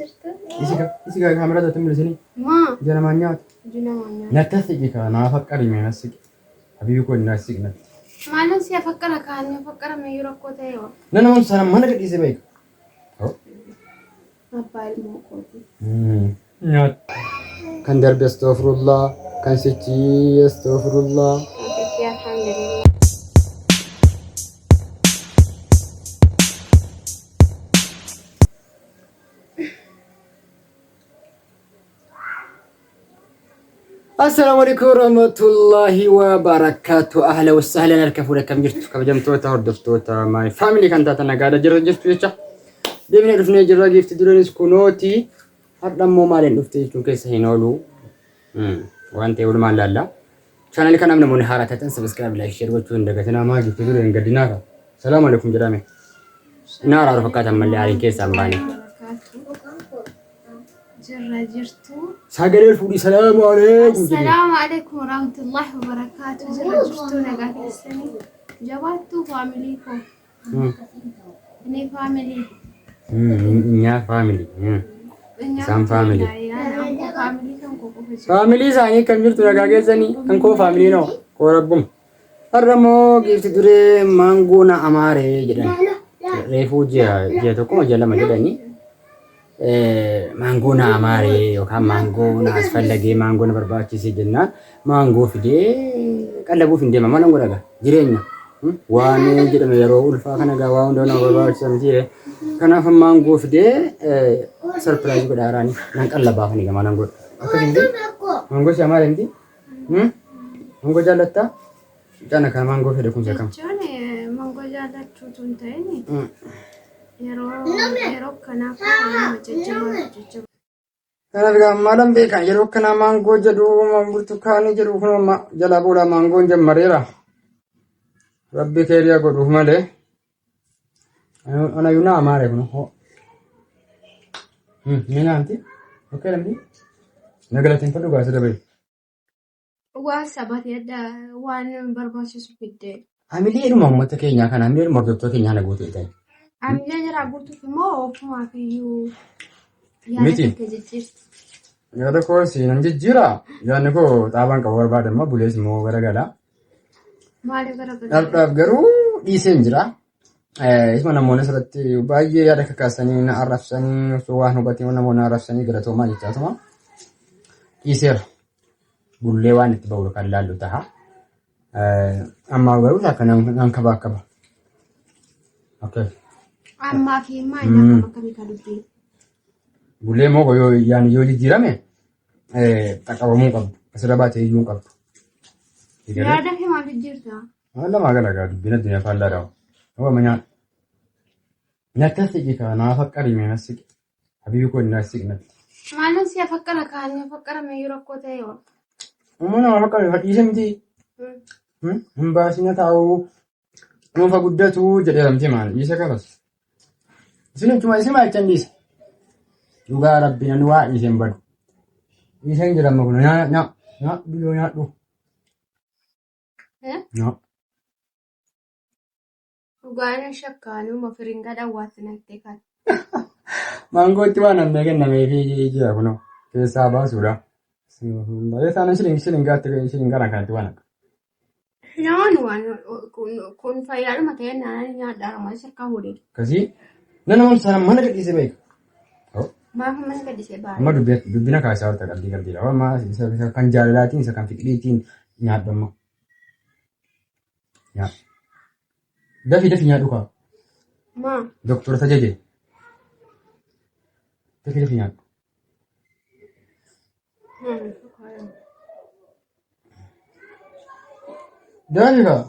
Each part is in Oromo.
Jirtu. Isi gaa kaameraa taate mul'isanii. Maa? Ija namaan nyaatu. Iji namaan nyaatu. Natti as siqi kaa naa faqqari mee nas siqi. Habiibi koo naa siqi natti. Maalin si afaqqara kaan afaqqara meeyyuu rakkoo ta'e waa. Nan nama sana mana gadhiisee beeka. Abbaa ilmoo kooti. Nyaata. Kan darbe astaghfirullah, kan sichi astaghfirullah. Kan sichi alhamdulillah. Assalaamu alaikum warahmatullahi wabarakatuh. Ahla wasahlan harka fuula akkam jirtu kabajamtoota hordoftoota my family kan taatan nagaadha jirra jirtu jecha. Deebinee dhufnee jirra giifti dureenis kunooti. Har'a immoo maaliin dhufte jechuun keessa hin oolu. Waan ta'e walumaan laalla. Chaanalii kanaaf namoonni haaraa taatan subscribe, like, share gochuu hin dagatinaa. Maa giifti dureen gaddinaa ka. Salaamu alaikum jedhame. Inni araaru fakkaatan malee aariin keessaa hin baane. Jirra jirtu. Sagalee fuudhii salaamu alaikum jedhee. Assalaamu alaikum warahmatullahi wabarakaatu. Jirra jirtu nagaa keessanii. Jabaattuu faamilii koo. Inni faamilii. Nyaa faamilii. Isaan faamilii. Faamilii kan koo qofa jiru. Faamilii isaanii akkam jirtu nagaa keessanii kan koo faamilii noo koo rabbuma. Har'a immoo giifti duree maangoo na amaaree jedhan. Reefuu ji'a ji'a tokko ji'a lama jedhanii maangoo na amaaree yookaan maangoo na asfallagee maangoo na barbaachisee jennaan maangoo fidee qallabuuf hin deema maal godha gaa jireenya. Waan jedhame yeroo ulfaa kana gaa waa hunda nama barbaachisa miti. Kanaaf maangoo fidee sarpiraayizii godha haaraanii nan qallabaaf ni gama nan godha. Akkasumti maangoo si amaaree miti? Maangoo jaallattaa? Mucaan akkana maangoo fedhe kun sakam. Jechuun maangoo jaallachuutu hin ta'in yeroo yeroo akkanaa kun nama jajjabaa jajjabaa. Kanaaf egaa maalan beekan yeroo akkanaa maangoo jedhu burtukaanii jedhu kun amma jalaa booda maangoon jammareera. Rabbi keeriyaa godhuuf malee. Ana yunaa amaare kun hoo. Ni nyaanti. Okkee lamni. Na galateeffadhu gaasa dabalu. Waan sabati adda waan barbaachisu fidde. Hamileedhuma uummata keenyaa kana hamileedhuma hordoftoota keenyaa kana guutuu ta'e. Hamilee jira guutuuf immoo ofumaaf iyyuu yaada Miti. kee jijjiirti. Yaada koo siinan jijjiira. Yaadni koo xaabaan qabu barbaada immoo bulees immoo garagala. Maaliif garagala? Dhaldhaaf garuu dhiiseen jira. Isuma namoonni asirratti baay'ee yaada kakaasanii na arrabsanii osoo waan hubatiin namoonni arrabsanii galatoomaa jechaatuma dhiiseera. Bullee waan itti ba'u kan laallu ta'a. Ammaa garuu takka nan kaba akkaba. Okay. Ammaa fi ammaa inni akkam akkamii kan dubbii. Bullee immoo yoo yaani yoo jijjiirame qaqqabamuu qabdu. Asirra baatee iyyuu hin qabdu. Yaada kee maaf jijjiirta? Waan lamaa gala gaa dubbiin addunyaa faallaadha. Nama nyaata. Nyaata siqi kaa naa faqqari mee nas siqi. Habiibi koo naa siqi natti. Maalin si afaqqara kaan afaqqara meeyyuu rakkoo ta'e waa. Umma nama faqqari fadhiise miti. Hin baasina taa'uu nuufa guddatu jedheera miti maal dhiise kanas. Isin jechuun isin maal jechan dhiise. Dhugaa rabbi namni waa dhiise hin badu. Dhiiseen jira amma kun nyaa nyaa nyaa biyyoo nyaadhu. Nyaa. Dhugaan shakkaanuma firinga dhawwaatti naqxee kan. Maangootti waan ammee kennamee fi jira kunoo keessaa baasuudha. Baay'ee taana shilingaatti shilingaadhaan kanatti waan akka. Nyaanni waan kun fayyaadhuma ta'e naan nyaadhaa sirkaa fuudhee. Akkasii nama sana mana gadhiisee beeka. Maaf mana gadhiisee baay'ee. Amma dubbina kaasaa horta qalbii qalbiidha. Amma isa kan jaalalaatiin isa kan fiqiriitiin nyaadhu amma. Nyaadhu. Dafi dafi nyaadhu kaa. Maa Doktora tajaajila. Dafi dafi nyaadhu. Dafi kaa.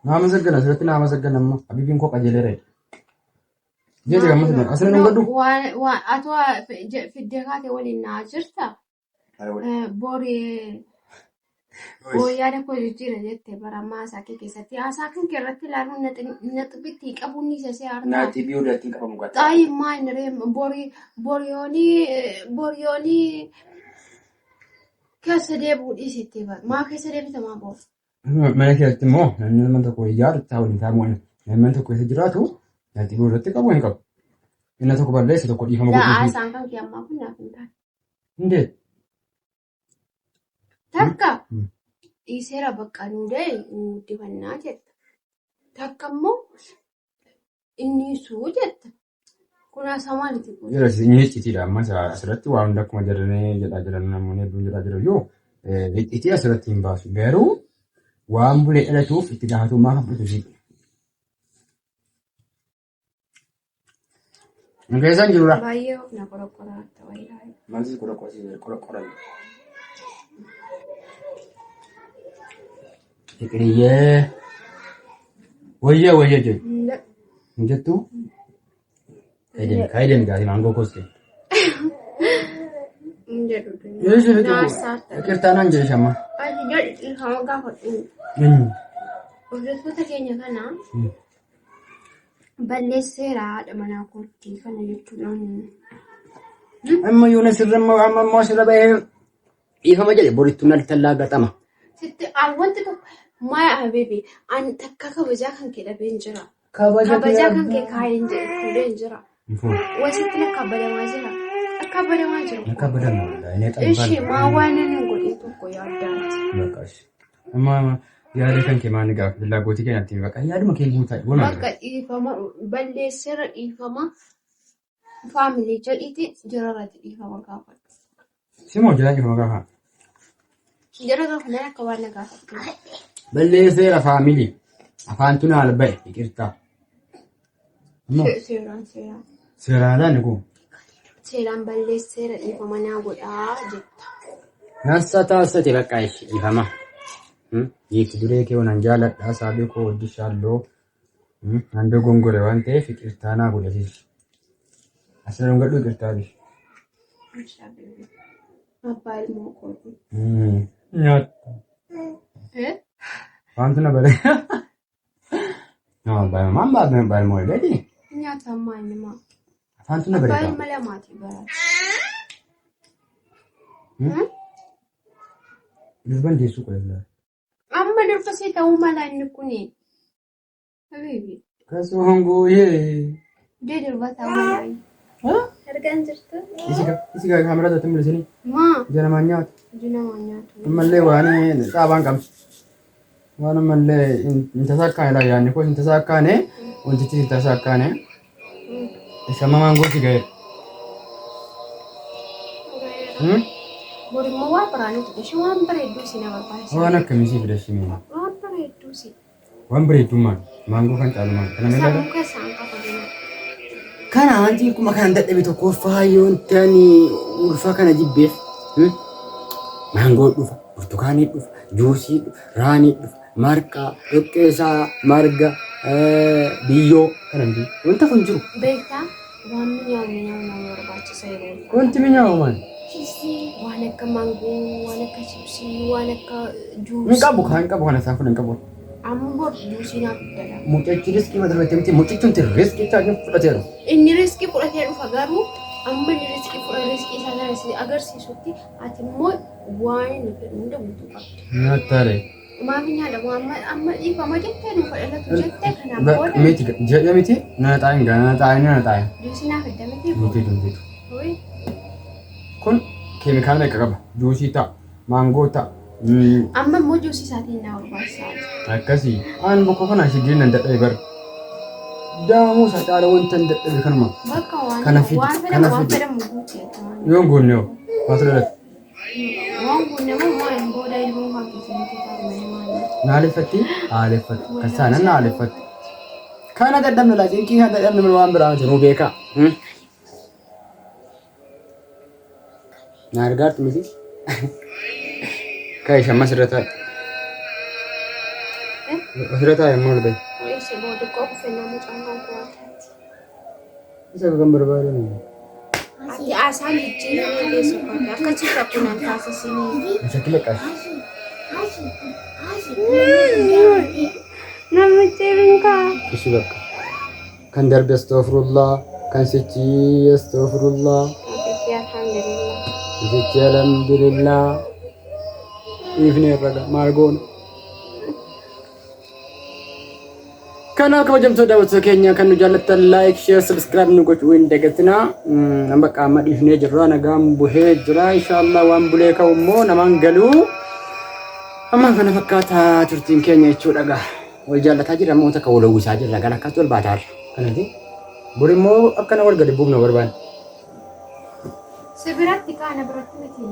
Naa masaggana asirratti naa masaggana amma habiibiin koo qajeeleera. Jecha gammas asirra nu gadhu. Waan waan atoo fiddee kaate waliin naa jirta. Bori yaada koo jijjiira jette bara ammaa haasaa kee keessatti haasaa kan kee irratti ilaaluun naxbitti qabuun ni isa si aartaa. Naaxii biyyoota ittiin qabamu gata. Xaayi maa hin ree bori boriyoonii boriyoonii keessa deebi'uu dhiisitti bara maa keessa deebita maa booda. Mana keessatti immoo namni nama tokko ijaaru taa'u hin taa'u namni tokko keessa jiraatu naaxii biyyoota qabu hin qabu. Inni tokko balleesse tokko dhiifama Laa godhuufi. haasaan kan kee ammaa kun naaf hin taane. Indeet. Takka dhiiseera bakka nu da'e guddifannaa jetta. Takka immoo inni suu jetta. Kun haasaa maaliiti kun? Jira inni iccitiidha amma asirratti waan hunda akkuma jedhanii jedhaa jiran namoonni hedduun jedhaa jiran yoo iccitii asirratti hin baasu. Garuu waan bulee dhalatuuf itti gaafatamummaa kan fudhatu ishee. Keessa hin jirudha. Baay'ee of na qoraqoraa ta'uu. Maaltu si qoraqoran? Fiqiriyyee. Wayyee wayyee jedhu. Hin jettuu? Kaayideen gaarii maangoo koos kennu. Hin jedhu. Fiqirtaa naan jedhe shamma. Ati jedhu dhiifama gaafadhu. Hordoftoota keenya kana balleesseera haadha manaa kootti kana jechuudhaan. Amma yoona sirra amma immoo sirra bahee dhiifama jedhe borittuu nal tallaa gaxama. Sitti an wanti tokko maaya habibi an takka kabajaa kan kee dhabeen jira. Kabajaa kan kee kaayeen jedhe fuudheen jira. Wasitti lakka badamaa jira. Akka badamaa jiru. Akka badamaa wallahi. Ishee maa waan inni godhe tokko yaaddaati. Amma yaada kan kee maal gaafa billaa gootii keenyatti baqa yaaduma kee guutaa Bakka dhiifama balleesseera dhiifama faamilii jedhiiti jara irratti dhiifama gaafadhu. Simoo jala dhiifama gaafa. Jara gaafa akka waan na gaafatu. Balleesseera faamilii afaantu naal ba'e biqiltaa. Seeraan seeraan. Seeraan kun. Seeraan balleesseera dhiifama naa godhaa jetta. Nasa taasise bakka ishee dhiifama. Giifti duree kee waan jaaladhaa saabii koo hojii shaalloo handoo gongore waan ta'eef biqiltaa naa godhasiisi. Asirra dhungadhu biqiltaa bishi. Abbaa ilmoo kooti. Nyaata. Wanti na bare. Maan baay'ee ilmoo illee Nyaata ammaa inni maa. Afaantu na bare. Abbaa ilma lamaati bara. Durban deessuu qola. Amma durba see ta'uu mala inni kuni. Habibi. Kasuun guyyee. Dee durba ta'uu mala. Argaan jirtu? Isi gaa kaameraa irratti mul'isanii Maa? ija namaan nyaatu. Iji namaa nyaatu. Ammallee waan xaabaan qabdu. Waan ammallee hin tasaakkaane yaadni koo hin tasaakkaane wantichi hin tasaakkaane. Isa amma maangoo si ga'e. Bor immoo waan biraanitu ishee waan bareedduu si na barbaachisa. Waan akkamii si fida shimee? Waan bareedduu si. Waan bareedduu maal? Maangoo kan caalu maal? Kana meeqa? Sammuu keessaan qaba jenna. Kana wanti akkuma kan dadhabe tokkoffaa yoon tani ulfa kana jibbeef maangoo dhufa, burtukaanii dhufa, juusii dhufa, raanii dhufa, marqaa, dhoqqeesaa, marga, biyyoo kana miti. Wanta kun jiru. Beektaa waan mi'aawu mi'aawu nama barbaachisa yeroo ulfaa. Wanti mi'aawu maal? Waan akka maangoo, waan akka chipsii, waan akka juusii. Hin qabu kan hin qabu kana isaan kun hin qabu. Amma bor juusii naaf dala. Mucichi riskii fudhatee miti mucichi hundi riskii isaa fudhateeru. Inni riskii fudhatee dhufa garuu amma inni riskii fudha riskii isaa sana si agarsiisutti ati immoo waan inni fedhu hunda guutuu qabda. Nyaataare. Maaf nyaadhamu amma amma dhiifama jettee nuuf dhalatu jettee kanaan booda Miti jedhe miti nana xaayin gaa nana xaayin nana xaayin. Juusii naaf fidda miti. Miti miti. Kun keemikaala meeqa qaba? Juusii ta'a, maangoo ta'a. Amma immoo juusii isaatiin naa barbaachisaa. Akkasii. Aan bokkoo kana shiggiin nan dadhabe bara. Daamuu isaa caala wanta hin dadhabe kanuma. Bakka waan Kana fidi, waan kana fedhamu waan fidi. fedhamu guutuu. Yoon guunne hoo? Maaltu dhalate? Waan guunne immoo maal booda ilmoo kan keessatti ta'u malee maal. Naaleffatti? Haaleffatti. Kan saanan naaleffatti. Kana dadhabne laa cinqii kana dadhabne waan biraa miti nuu beekaa. Na argaartu miti? Kai shamma asirra taa'i. Asirra taa'i amma ol bahi. Ishee booda qofee mucaan kan kuwaataati. Isa kan barbaadamu. Ati haasaan jijjiiramee geessu qabda. Akka chirra kunan taasisinii. Shakila qashi. Namichi rinkaa. Ishi bakka. Kan darbe astaghfirullah. Kan sichi astaghfirullah. Alhamdulillah. Sichi alhamdulillah. Dhiifne irra maal goona? Kanaaf kabajamtoota daawwattoota keenya kan nu jaallattan like, share, subscribe nu gochuu hin dagatinaa. Amma qaama dhiifnee jirra nagaan buhee jira inshaallah waan bulee ka'u immoo namaan galuu. Amma kana fakkaata turtiin keenya jechuudha gaa. Wal jaallataa jirra immoo takka wal hawwisaa jirra gara akkatti wal baataa jirra. Kanaaf bor immoo akkana wal gadi buufna barbaanne. Si biratti kaana biratti miti.